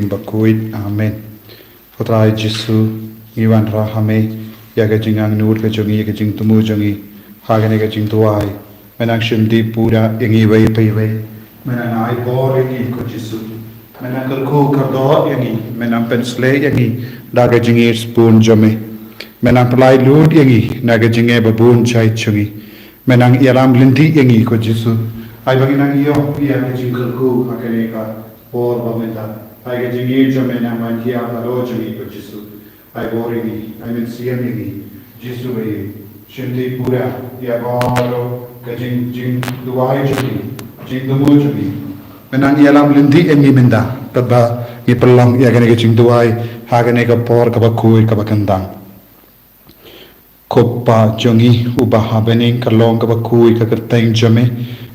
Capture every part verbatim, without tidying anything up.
Bakhuid. Amen. Ko Trai Jisu, ngi wanrah ha me ïa ka jingangnud ka jong ngi, ïa ka jingthmu jong ngi ha kane ka jingduwai. Me nang shim dih pura ïa ngi iwei pa iwei. Me nang ai bor ïa ngi ko Jisu. Me nang kyrkhu kyrdoh ïa ngi, me nang pynshlei ïa ngi da ka jingïeit spun jong me. Me nang pynlait lut ïa ngi na ka jingeh babun jait jong ngi. Me nang ïalam lynti ïa ngi ko Jisu. Ai ba ngi nang ïoh ïa ka jingkyrkhu ha kane ka por ba mynta. Ai ka jingïeit jong me nang ban ïa ka lo jong ngi ko Jisu. Ai bor ïa ngi, ai mynsiem ïa ngi. Jisu ba ïeit, shim dih pura ïa baroh ka jing jingduwai jong ngi, jingthmu jong ngi. Me nang ïalam lynti ïa ngi mynta, bad ba ngi pynlong ïa kane ka jingduwai ha kane ka por kaba khuid kaba kyntang. Ko Pa jong ngi uba ha bneng, ka long kaba khuid ka kyrteng jong me.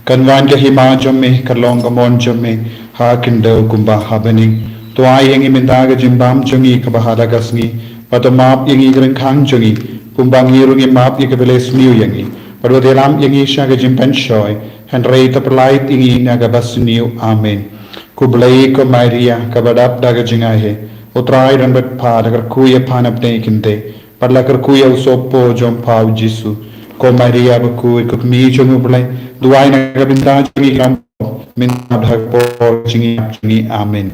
Kan wan ka hima jong me, ka long ka mon jong me ha khyndew kumba ha bneng. To ai ïa ngi mynta ka jingbam jong ngi kaba ha da ka sngi. Bad to map ïa ngi ki ryngkhang jong ngi, kumba ngi ruh ngi map ïa kiba leh sniew ïa ngi. Bad wat ïalam ïa ngi sha ka jingpynshoi, hynrei to pynlait ïa ngi na kaba sniew. Amen. Khublei ko Maria, kaba dap da ka jingaiei. U Trai u don bad pha, la kyrkhu ïa pha na pdeng ki khyndai, bad la kyrkhu ïa u sohpop jong pha u Jisu. Ko Maria bakhuid, ko Kmie jong u Blei, duwai na ka bynta jong ngi ki nongpop, mynta bad ha ka por jingïap jong ngi. Amen.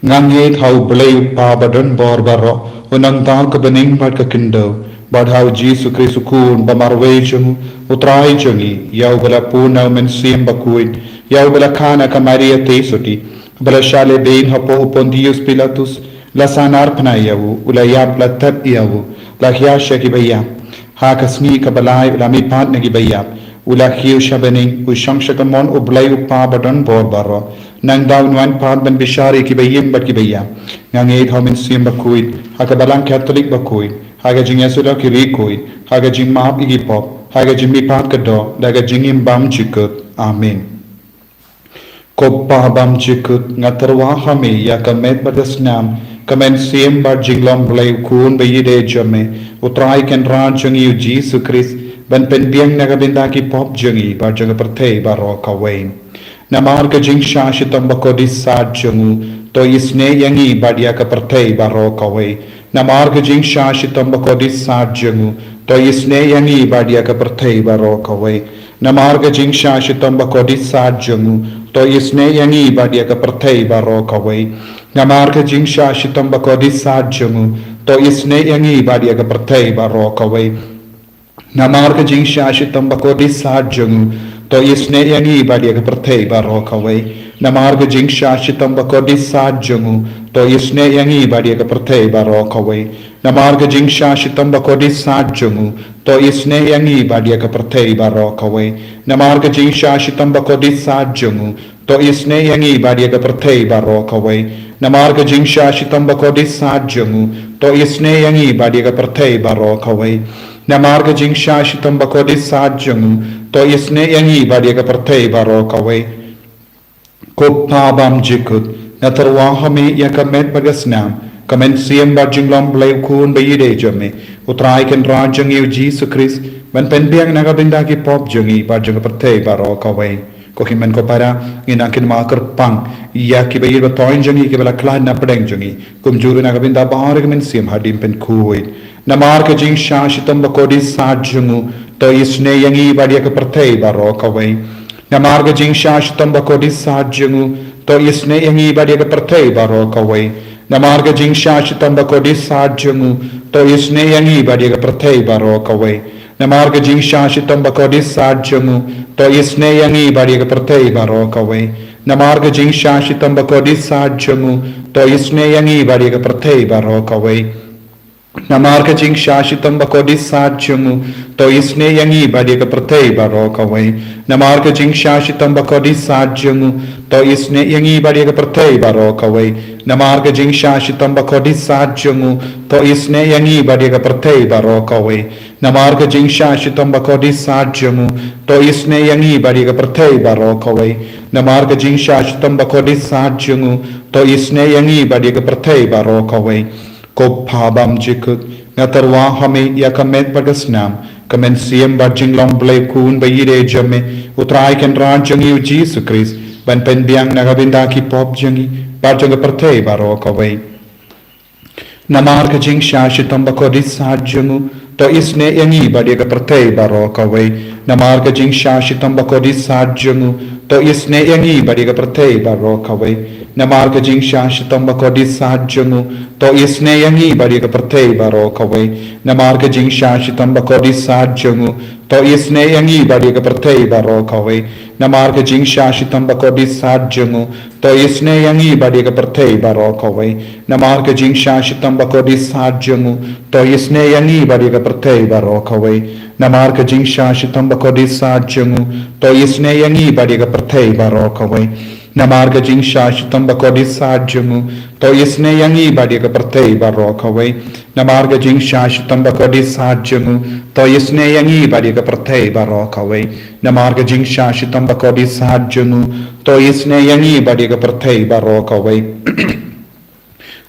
Nga ngeit ha u Blei u Kpa ba don bor baroh, u nongthaw ka bneng bad ka khyndew, bad ha u Jisu Khrist u Khun ba marwei jong u, u Trai jong ngi, ïa uba la pun na u Mynsiem Bakhuid, ïa uba la kha na ka Maria theisotti, ba la shah lehbein hapoh u Pontius Pilatus, la sahnarphna ïa u, u la ïap, la thep ïa u, la hiar sha kiba ïap. Ha ka sngi kaba lai u la mihpat na kiba ïap, u la kiew sha bneng, u shong sha kamon u Blei u Kpa ba don bor baroh. Nangta un wan pat ban bishar ïa kiba im bad kiba ïap. Nga ngeit ha u Mynsiem Bakhuid, ha ka Balang Katholik bakhuid, ha ka jingïasuk ïa ki riewkhuid, ha ka jingmap ïa ki pop, ha ka jingmihpat ka doh, da ka jingim bymjukut. Amen. Ko Pa bymjukut, nga tyrwa ha me ïa ka met bad ka snam, ka mynsiem bad jinglong Blei u Khun ba ïeit jong me, u Trai Kynrad jong ngi u Jisu Khrist, ban pynbiang na ka bynta ki pop jong ngi bad jong ka pyrthei baroh kawei. Namar ka jingshah shitom bakordit sat jong u, to isynei ïa ngi bad ïa ka pyrthei baroh kawei. Namar ka jingshah shitom bakordit sat jong u, to isynei ïa ngi bad ïa ka pyrthei baroh kawei. Namar ka jingshah shitom bakordit sat jong u, to isynei ïa ngi bad ïa ka pyrthei baroh kawei. Namar ka jingshah shitom bakordit sat jong u, to isynei ïa ngi bad ïa ka pyrthei baroh kawei. Namar ka jingshah shitom bakordit sat jong u, to isynei ïa ngi bad ïa ka pyrthei baroh kawei. Namar ka jingshah shitom bakordit sat jong u, to isynei ïa ngi bad ïa ka pyrthei baroh kawei. Namar ka jingshah shitom bakordit sat jong u, to isynei ïa ngi bad ïa ka pyrthei baroh kawei. Namar ka jingshah shitom bakordit sat jong u, to isynei ïa ngi bad ïa ka pyrthei baroh kawei. Namar ka jingshah shitom bakordit sat jong u, to isynei ïa ngi bad ïa ka pyrthei baroh kawei. Namar ka jingshah shitom bakordit sat jong u, to isynei ïa ngi bad ïa ka pyrthei baroh kawei. Ko Pa bymjukut, nga tyrwa ha me ïa ka met bad ka snam, ka mynsiem bad jinglong Blei u Khun ba ïeit jong me, u Trai Kynrad jong ngi u Jisu Khrist, ban pynbiang na ka bynta ki pop jong ngi bad jong ka pyrthei baroh kawei. Ko hynmen ko para, ngin nang kynmaw kyrpang ïa kiba ïeit ba thoiñ jong ngi kiba la khlad na pdeng jong ngi, kumjuh ruh na ka bynta baroh ki mynsiem hadien pynkhuid. Namar ka jingshah shitom bakordit sat jong u, to isynei ïa ngi bad ïa ka pyrthei baroh kawei. Namar ka jingshah shitom bakordit sat jong u, to isynei ïa ngi bad ïa ka pyrthei baroh kawei. Namar ka jingshah shitom bakordit sat jong u, to isynei ïa ngi bad ïa ka pyrthei baroh kawei. Namar ka jingshah shitom bakordit sat jong u, to isynei ïa ngi bad ïa ka pyrthei baroh kawei. Namar ka jingshah shitom bakordit sat jong u, to isynei ïa ngi bad ïa ka pyrthei baroh kawei. Namar ka jingshah shitom bakordit sat jong u, to isynei ïa ngi bad ïa ka pyrthei baroh kawei. Namar ka jingshah shitom bakordit sat jong u, to isynei ïa ngi bad ïa ka pyrthei baroh kawei. Namar ka jingshah shitom bakordit sat jong u, to isynei ïa ngi bad ïa ka pyrthei baroh kawei. Namar ka jingshah shitom bakordit sat jong u, to isynei ïa ngi bad ïa ka pyrthei baroh kawei. Namar ka jingshah shitom bakordit sat jong u, to isynei ïa ngi bad ïa ka pyrthei baroh kawei. Ko Pa bymjukut, nga tyrwa ha me ïa ka met bad ka snam, ka mynsiem bad jinglong Blei u Khun ba ïeit jong me, u Trai Kynrad jong ngi u Jisu Khrist, ban pynbiang na ka bynta ki pop jong ngi, bad jong ka pyrthei baroh kawei. Namar ka jingshah shitom bakordit said jong u, to isnei ïa ngi bad ïa ka pyrthei baroh kawei. Namar ka jingshah shitom bakordit said jong u, to isnei ïa ngi bad ïa ka pyrthei baroh kawei. Namar ka jingshah shitom bakordit said jong u, to isnei ïa ngi bad ïa ka pyrthei baroh kawei. Namar ka jingshah shitom bakordit said jong u, to isnei ïa ngi bad ïa ka pyrthei baroh kawei. Namar ka jingshah shitom bakordit said jong u, to isnei ïa ngi bad ïa ka pyrthei baroh kawei. Namar ka jingshah shitom bakordit said jong u, to isnei ïa ngi bad ïa ka pyrthei baroh kawei. Namar ka jingshah shitom bakordit said jong u, to isnei ïa ngi bad ïa ka pyrthei baroh kawei. Namar ka jingshah shitom bakordit said jong u, to isnei ïa ngi bad ïa ka pyrthei baroh kawei. Namar ka jingshah shitom bakordit said jong u, to isnei ïa ngi bad ïa ka pyrthei baroh kawei. Namar ka jingshah shitom bakordit said jong u, to isnei ïa ngi bad ïa ka pyrthei baroh kawei.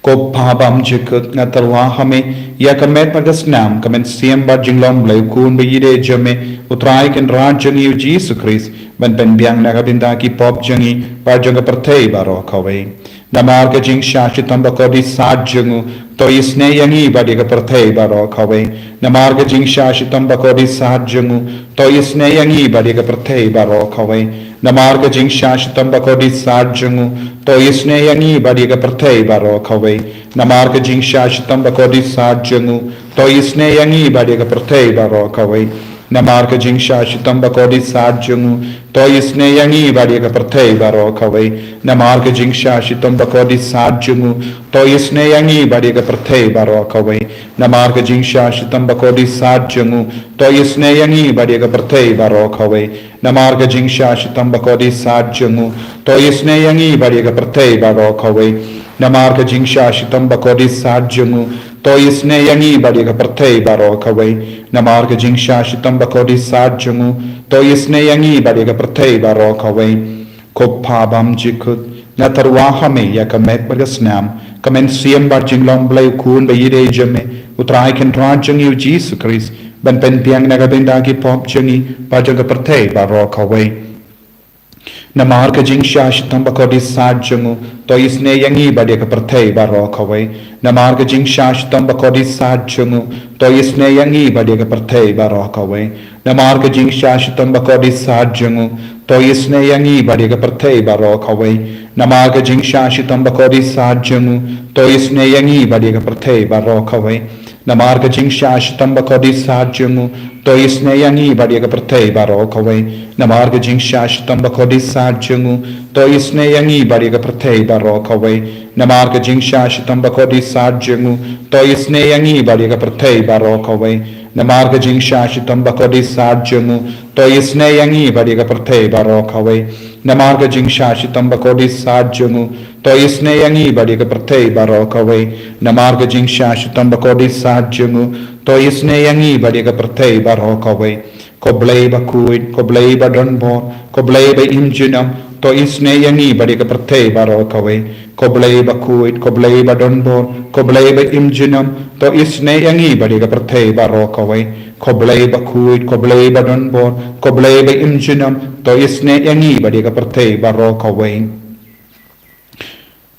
Ko Pa bymjukut, nga tyrwa ha me ïa ka met bad ka snam, ka mynsiem bad jinglong Blei u Khun ba ïeit jong me, U Trai Kynrad jong ngi U Jisu Khrist, ban pynbiang na ka bynta ki pop jong ngi bad jong ka pyrthei baroh kawei. Namar ka jingshah shitom bakordit said jong u, to isnei ïa ngi bad ïa ka pyrthei baroh kawei. Namar ka jingshah shitom bakordit said jong u, to isnei ïa ngi bad ïa ka pyrthei baroh kawei. Namar ka jingshah shitom bakordit said jong u, to isnei ïa ngi bad ïa ka pyrthei baroh kawei. Namar ka jingshah shitom bakordit said jong u, to isnei ïa ngi bad ïa ka pyrthei baroh kawei. Namar ka jingshah shitom bakordit said jong u, to isnei ïa ngi bad ïa ka pyrthei baroh kawei. Namar ka jingshah shitom bakordit said jong u, to isnei ïa ngi bad ïa ka pyrthei baroh kawei. Namar ka jingshah shitom bakordit said jong u, to isnei ïa ngi bad ïa ka pyrthei baroh kawei. Namar ka jingshah shitom bakordit said jong u, to isnei ïa ngi bad ïa ka pyrthei baroh kawei. Namar ka jingshah shitom bakordit said jong u, to isnei ïa ngi bad ïa ka pyrthei baroh kawei. Namar ka jingshah shitom bakordit said jong u, to isnei ïa ngi bad ïa ka pyrthei baroh kawei. Ko Pa bymjukut, nga tyrwa ha me ïa ka met bad ka snam, ka mynsiem bad jinglong Blei u Khun ba ïeit jong me, U Trai Kynrad jong ngi U Jisu Khrist, ban pynbiang na ka bynta ki pop jong ngi bad jong ka pyrthei baroh kawei. Namar ka jingshah shitom bakordit said jong u, to isnei ïa ngi bad ïa ka pyrthei baroh kawei. Namar ka jingshah shitom bakordit said jong u, to isnei ïa ngi bad ïa ka pyrthei baroh kawei. Namar ka jingshah shitom bakordit said jong u, to isnei ïa ngi bad ïa ka pyrthei baroh kawei. Namar ka jingshah shitom bakordit said jong u, to isnei ïa ngi bad ïa ka pyrthei baroh kawei. Namar ka jingshah shitom bakordit said jong u, to isnei ïa ngi bad ïa ka pyrthei baroh kawei. Namar ka jingshah shitom bakordit said jong u, to isnei ïa ngi bad ïa ka pyrthei baroh kawei. Namar ka jingshah shitom bakordit said jong u, to isnei ïa ngi bad ïa ka pyrthei baroh kawei. Namar ka jingshah shitom bakordit said jong u, to isnei ïa ngi bad ïa ka pyrthei baroh kawei. Namar ka jingshah shitom bakordit said jong u, to isnei ïa ngi bad ïa ka pyrthei baroh kawei. Namar ka jingshah shitom bakordit said jong u, to isnei ïa ngi bad ïa ka pyrthei baroh kawei. Ko Blei bakhuid, ko Blei badonbor, ko Blei ba im junom, to isnei ïa ngi bad ïa ka pyrthei baroh kawei. Ko Blei bakhuid, ko Blei badonbor, ko Blei ba im junom, to isnei ïa ngi bad ïa ka pyrthei baroh kawei. Ko Blei bakhuid, ko Blei badonbor, ko Blei ba im junom, to isnei ïa ngi bad ïa ka pyrthei baroh kawei.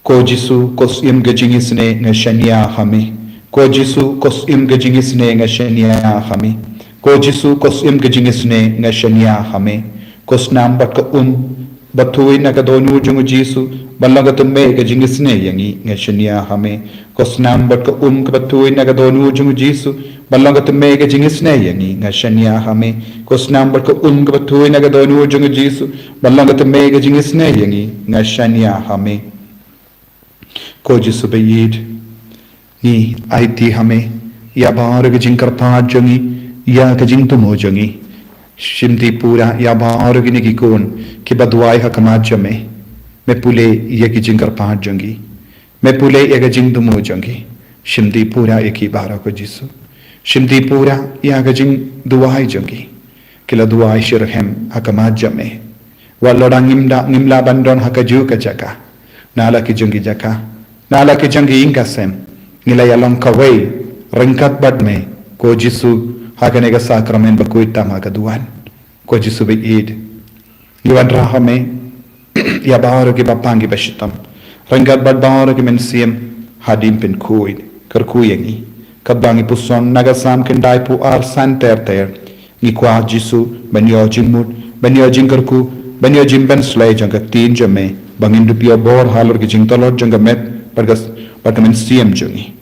Ko Jisu, ko Syiem ka jingisnei, nga shaniah ha me. Ko Jisu, ko Syiem ka jingisnei, nga shaniah ha me. Ko Jisu, ko Syiem ka jingisnei, nga shaniah ha me. Ko snam bad ka um ba thuid na ka dohnud jong u Jisu, ban long ka tymmen ka jingisnei ïa ngi, nga shaniah ha me. Ko snam bad ka um kaba thuid na ka dohnud jong u Jisu, ban long ka tymmen ka jingisnei ïa ngi, nga shaniah ha me. Ko snam bad ka um kaba thuid na ka dohnud jong u Jisu, ban long ka tymmen ka jingisnei ïa ngi, nga shaniah ha me. Ko Jisu ba ïeit, ngi aiti ha me ïa baroh ki jingkyrpad jong ngi, ïa ki jingthmu jong ngi. Shim ti pura ïa baroh kine ki khun kiba duwai ha khmat jong me. Me pule ïa ki jingkyrpad jong ngi. Me pule ïa ki jingthmu jong ngi. Shim ti pura ïa ki baroh ko Jisu. Shim ti pura ïa ki jingduwai jong ngi. Ki la duwai shitrhem ha khmat jong me. Wat lada ngim da, ngim lah ban don ha kajuh ka jaka, na la ki jong ki jaka, na la ki jong ki ïing ki sem, ngi la ïalong kawei ryngkat bad me, ko Jisu, ha kane ka sakramen bakhuid tam ha ka duwan. Ko Jisu ba ïeit, ngi wanrah ha me ïa baroh kiba pang kiba shitom. Ryngkat bad baroh ki mynsiem hadien pynkhuid, kyrkhu ïa ngi. Katba ngi puson na ka Salm khyndai phew ar san ter ter, ngi kwah Jisu ban ïoh jingmut, ban ïoh jingkyrkhu, ban ïoh jingpynsleh jong ka ktien jong me, ba ngin dup ïoh bor halor ki jingtlot jong ka met bad ka, bad ka mynsiem jong ngi.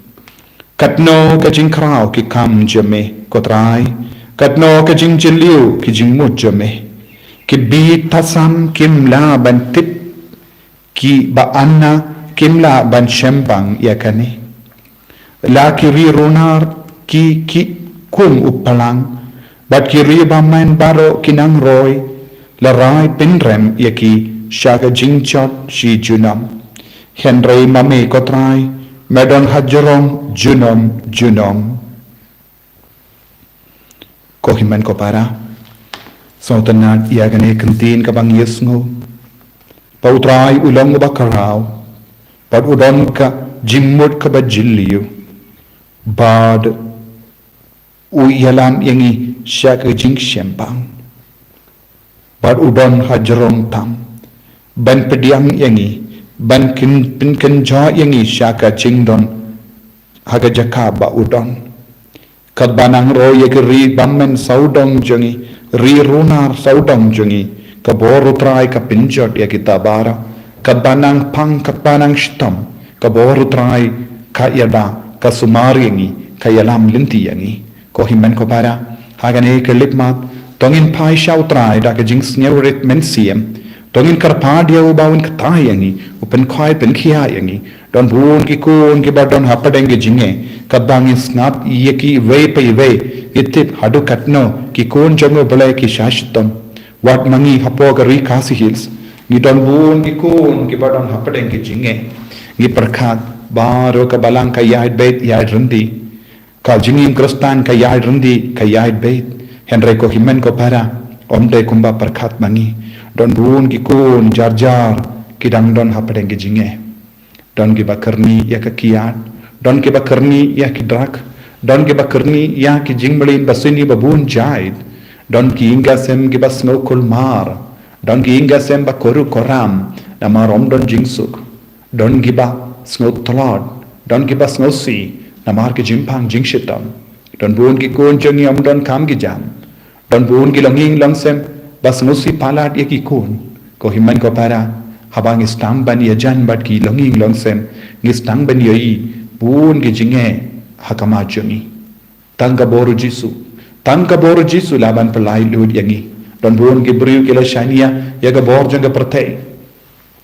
Katno ka jingkhraw ki kam jong me, ko Trai, katno ka jingjylliew ki jingmut jong me. Ki bit thasam kim lah ban tip, kiba anna kim lah ban shembang ïa kane. La ki ri runar ki, ki kum u phlang, bad ki ri bymman baroh ki nang roi, la rai pynrem ïa ki sha ka jingjot shi junom. Hynrei ma me, ko Trai, me don hajrong junom junom. Ko hynmen ko para, sngewtynnad ïa kane ka ktien kaba ngi ïohsngew, ba u Trai u long uba khraw, bad u don ka jingmut kaba jylliew, bad u ïalam ïa ngi sha ka jingshembang, bad u don hajrong tam ban pdiang ïa ngi, ban kyn, pynkynjoh ïa ngi sha ka jingdon ha ka jaka ba u don. Katba nang roi ïa ki ri bymman sawdong jong ngi, ri runar sawdong jong ngi, ka bor u Trai ka pynjot ïa kita baroh. Katba nang phang, katba nang shitom, ka bor u Trai ka ïada, ka sumar ïa ngi, ka ïalam lynti ïa ngi. Ko hynmen ko para, ha kane ka khyllipmat, to ngin phai sha u Trai da ka jingsngewrit mynsiem. To ngin kyrpad ïa u ba un kyrpad ïa ngi, u pynkhwai pynkhia ïa ngi. Don bun ki khun kiba don hapdeng ki jingeh, katba ngin sngap ïa ki iwei pa iwei, ngi tip haduh katno ki khun jong u Blei ki shah shitom. Wat ma ngi hapoh ka ri Khasi Hills, ngi don bun ki khun kiba don hapdeng ki jingeh. Ngi pyrkhat baroh ka balang ka ïaid beit ïaid ryndi. Ka jingim Khristan ka ïaid ryndi, ka ïaid beit. Hynrei ko hynmen ko para, ym dei kumba pyrkhat ma ngi. Don bun ki khun jar jar ki dang don hapdeng ki jingeh. Don kiba kyrni ïa ka kiad, don kiba kyrni ïa ki drug, don kiba kyrni ïa ki jingmlien basini ba bun jait. Don ki ïing ki sem kiba sngew kulmar, don ki ïing ki sem ba koru koram, namar ym don jingsuk. Don kiba sngew tlot, don kiba sngewsih namar ki jingphang jingshitom. Don bun ki khun jong ngi ym don kam ki jam. Don bun ki longïing longsem ba sngewsih palat ïa ki khun. Ko hynmen ko para, haba ngi sdang ban ïajan bad ki longïing longsem, ngi sdang ban ïohi bun ki jingeh ha khmat jong ngi. Tang ka bor u Jisu, tang ka bor u Jisu lah ban pynlait lut ïa ngi. Don bun ki briew ki la shaniah ïa ka bor jong ka pyrthei,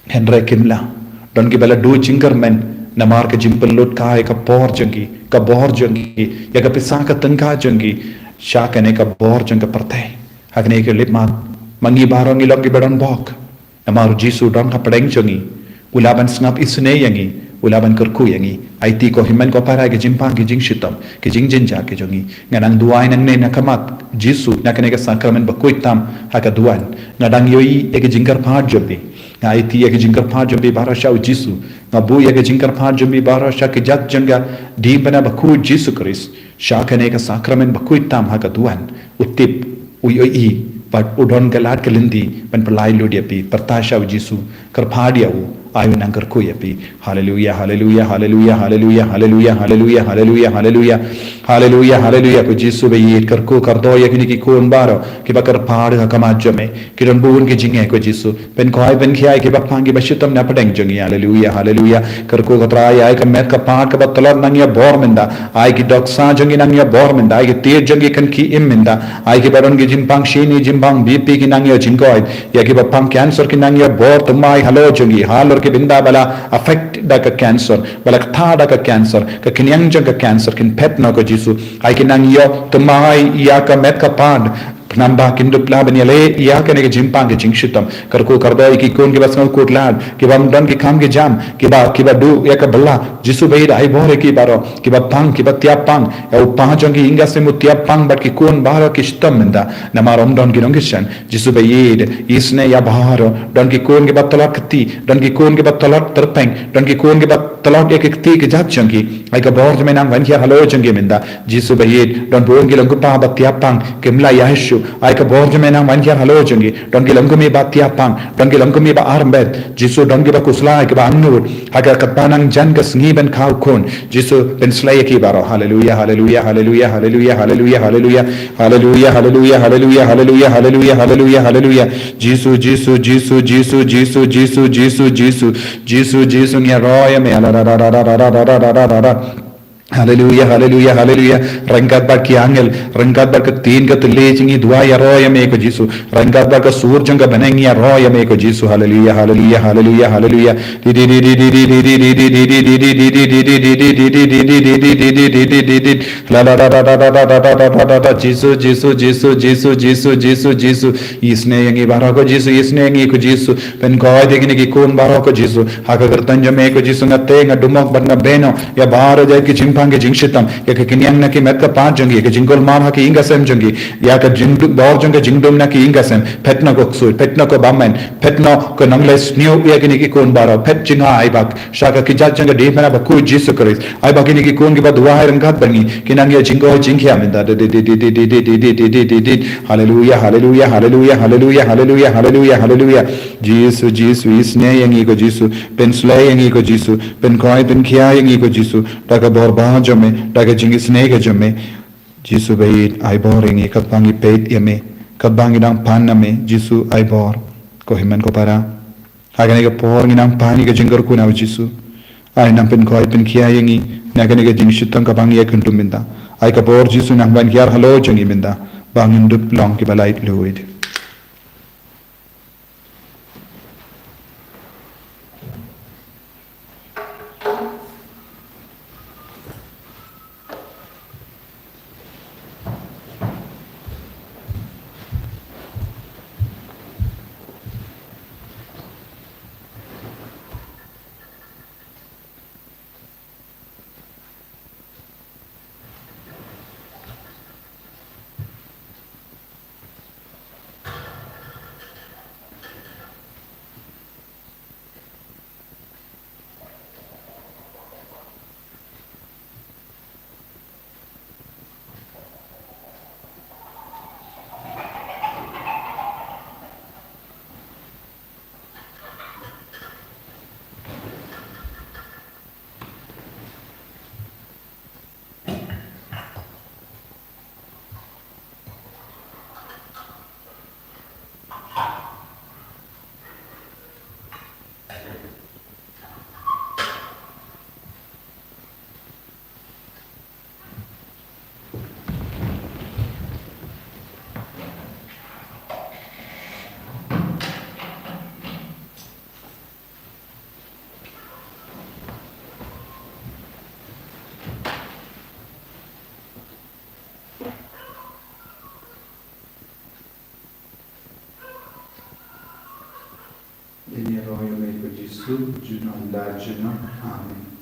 hynrei kim lah. Don kiba la duh jingkyrmen namar ka jingpynlut ka ïa ka por jong ki, ka bor jong ki, ïa ka pisa ka tyngka jong ki sha kane ka bor jong ka pyrthei. Ha kane ka khyllipmat, ma ngi baroh ngi long kiba don bok. Namar u Jisu u don hapdeng jong ngi, u lah ban sngap isynei ïa ngi, u lah ban kyrkhu ïa ngi. Aiti ko hynmen ko para, ki jingphang ki jingshitom, ki jingjynjar ki jong ngi, nga nang duwai nangne na khmat Jisu na kane ka sakramen bakhuid tam ha ka duwan. Nga dang ïohi ïa ki jingkyrpad jong phi. Nga aiti ïa ki jingkyrpad jong phi baroh sha u Jisu. Nga buh ïa ki jingkyrpad jong phi baroh sha ki jait jong ka diengphna bakhuid Jisu Khrist sha kane ka sakramen bakhuid tam ha ka duwan. U tip, u ïohi, bad u don ka lad ka lynti ban pynlait lut ïa phi. Pyrta sha u Jisu, kyrpad ïa u, ai u nang kyrkhu ïa phi. Haleluya, haleluya, haleluya, haleluya, haleluya, haleluya, haleluya, haleluya. Haleluya, haleluya, ko Jisu ba ïeit, kyrkhu kyrdoh ïa kine ki khun baroh kiba kyrpad ha khmat jong me. Ki don bun ki jingeh ko Jisu. Pynkhwai pynkhia ïa kiba phang kiba shitom na pdeng jong ngi. Haleluya, haleluya. Kyrkhu ko Trai, ai ka met ka phad kaba tlot nang ïa bor mynta. Ai ki dohkha jong ngi nang ïa bor mynta. Ai ki tied jong ngi kan ki im mynta. Ai kiba don ki jingphang shini, jingphang B P ki nang ïa jingkoit. Ïa kiba phang cancer ki nang ïa bor thymmai halor jong ngi. Halor ki bynta ba la affect da ka cancer, ba la ktah da ka cancer, ka khñiang jong ka cancer kin phet noh ko Jisu. Ai ki nang ïoh thymmai ïa ka met ka phad. Khnang ba kin dup lah ban ïaleh ïa kane ka jingphang ka jingshitom. Kyrkhu kyrdoh ïa ki khun kiba sngewkhuslai, kiba ym don ki kam ki jam, kiba, kiba duh ïa ka bylla. Jisu ba ïeit, ai bor ïa ki baroh kiba phang, kiba tiap phang. Ïa u kpa jong ki ïing ki sem u tiap phang bad ki khun baroh ki shitom mynta namar ym don ki nongkyrshan. Jisu ba ïeit, isynei ïa baroh. Don ki khun kiba tlot kti, don ki khun kiba tlot tyrpeng, don ki khun kiba tlot ïa ki kti ki jait jong ki. Ai ka bor jong me nang wan hiar halor jong ki mynta. Jisu ba ïeit, don bun ki long ki kpa ba tiap phang, kim lah ïa shu, Ai ka bor jong me nang ban hiar halor jong ngi. Don ki long kum i ba tiap pang, don ki long kum i ba armet. Jisu, don ki ba khuslai, ki ba angnud. Ha ka katba nang jan ka sngi ban khaw khun. Jisu, pynslei ïa ki baroh. Haleluia, haleluia, haleluia, haleluia, haleluia, haleluia. Haleluia, haleluia, haleluia, haleluia, haleluia, haleluia, haleluia. Jisu, Jisu, Jisu, Jisu, Jisu, Jisu, Jisu, Jisu. Jisu, Jisu, ngi ïaroh ïa me. Haleluia, haleluia, haleluia. Ryngkat bad ki angel, ryngkat bad ka ktien ka thylliej, ngi duwai ïaroh ïa me ko Jisu. Ryngkat bad ka sur jong ka bneng, ngi ïaroh ïa me ko Jisu. Haleluia, haleluia, haleluia, haleluia. Jisu, Jisu, Jisu, Jisu, Jisu, Jisu. Isynei ïa ngi baroh ko Jisu, isynei ïa ngi ko Jisu. Pynkoit ïa kine ki khun baroh ko Jisu. Ha ka kyrteng jong me ko Jisu nga tei, nga dumok bad nga beiñ ïa baroh jait ki jingpang ki jingshitom, ïa ka khñiang na ki met ka pat jong ngi, ïa ka jingkulmar ha ka ïing ka sem jong ngi, ïa ka jingduk bor jong ka jingdum na ka ïing ka sem. Phet noh ko ksuid, phet noh ko bymman, phet noh ko nongleh sniew ïa kine ki khun baroh, phet jngai bak sha ka kjat jong ka diengphna bakhuid Jisu Khrist. Ai ba kine ki khun ki ba duwai ryngkat bad ngi kin nang ïa jingkoit jingkhiah mynta. Haleluia, haleluia, haleluia, haleluia, haleluia, haleluia, haleluia. Jisu, Jisu, isynei ïa ngi ko Jisu, pynslei ïa ngi ko Jisu, pynkoit pynkhiah ïa ngi ko Jisu, da ka bor ba jong me, da ka jingisynei ka jong me. Jisu baieit, ai bor ïa ngi katba ngi peit ïa me, katba ngi dang pan na me. Jisu, ai bor. Ko hynmen ko para, ha kane ka por ngi nang pan ïa ka jingkyrkhu na u Jisu. Ai nang pynkoit pynkhiah ïa ngi na kane ka jingshitom kaba ngi ïa kyndum mynta. Ai ka bor Jisu nang ban hiar halor jong ngi mynta, ba ngin dup long ki ba laitluid. Ngin ïaroh ïa me ko Jisu, junom da junom. Amen.